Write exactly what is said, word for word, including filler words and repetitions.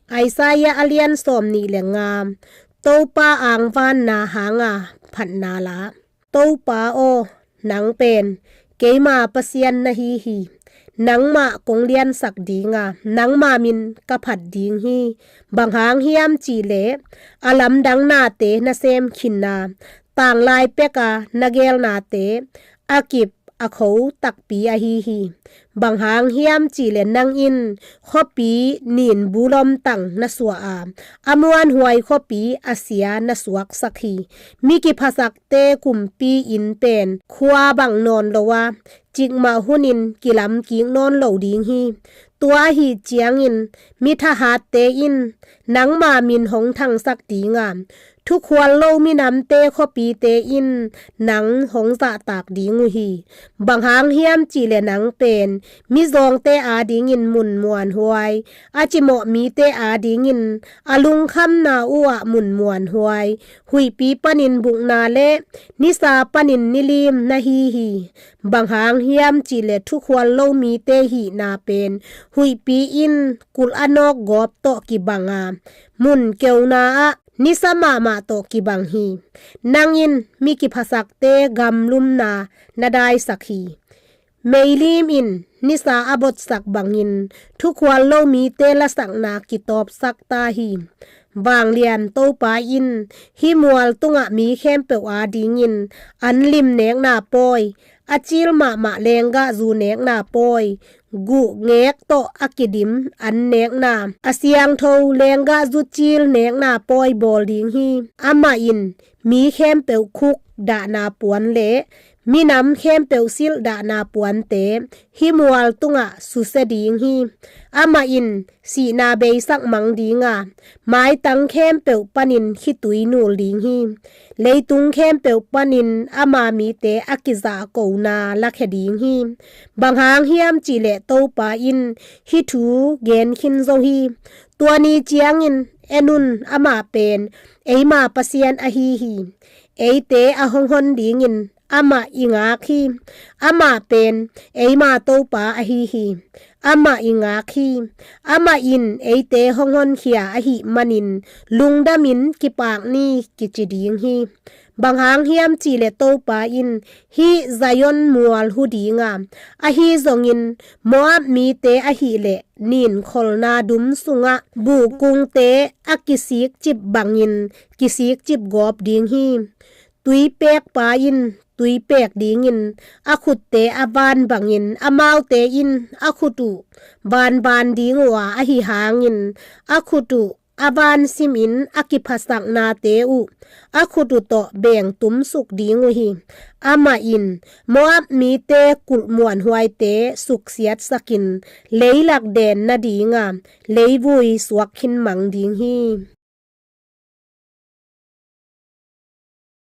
Isaiah a lian sawmnih le nga. Topa angvanna hanga phatna la. Topa aw, nang pen keima Pasian na hi hi. Nangmah kong liansak dinga, nangma min ka phat ding hi. Bang hang hiam cihleh a lamdang nate na sem khinna, tanglai peka na gelnate a kip a kho takpi ahi hi. Bang hang hiam cihleh nang in khuapi nin bulom tang na suah a, a muanhuai khuapi a sia na suaksak hi. Mi kiphasakte kumpi inn pen khua bang nawn lo a, cikmah hunin kilam kik nawn lo ding hi. Tua ahi ciangin mi thahatte in nangma min hong thangsak dinga, thukhual lo minamte khuapite in nang hong zahtak ding uh hi. Bang hang hiam cihleh nang pen mizawngte adingin mun muanhuai, a cimawh mite adingin a lungkhamna uhah mun muanhuai, huihpi panin bukna le nisa panin nilim na hi hi. Bang hang hiam cihleh thukhual lo mite hihna pen huihpi in kulh a nawk gawp tawh kibang a, mun keuna ah nisa mahmah tawh kibang hi. Nang in mi kiphasakte gamlumna na daisak hi. Meilim in nisa a botsak bangin thukhual lo mite lasakna kitawpsak ta hi. Vanglian Topa in hih mual tungah mi khempeuh adingin an lim nekna pawi, a cil mahmah lenggahzu nekna pawi, guh ngek tawh a kidim an nekna, a siangtho lenggahzu cil nekna pawi bawl ding hi. Amah in mi khempeuh khuk dahna puan le minam khempeuh silh dahna puante hih mual tungah susia ding hi. Amah in sihna beisak mang dinga, maitang khempeuh panin khitui nul ding hi. Leitung khempeuh panin ama mite a kizahkona lakhia ding hi. Bang hang hiam cihleh Topa in hih thu gen khin zo hi. Tua ni ciangin en un, amah pen eima Pasian ahi hi. Eite a hong hon dingin amah i ngak hi. Amah pen eima Topa ahi hi. Amah i ngak hi. Amah in eite hong honkhia ahih manin lungdamin kipak ni kici ding hi. Bang hang hiam cihleh Topa in hih Zion mual hu dinga, ahi zongin Moab mite ahileh nin kholna dum sungah buhkungte a kisikcip bangin kisikcip gawp ding hi. Tuipekpa in tuipek dingin a khutte a van bangin amaute in a khut uh vanvan ding uh a, ahi hangin a khut uh a van simin a kiphasaknate uh a khut uh tawh bengtum suk ding uh hi. Amah in Moab mite kulh muanhuaite suksiatsakin leilak den nadinga leivui suak khin mang ding hi.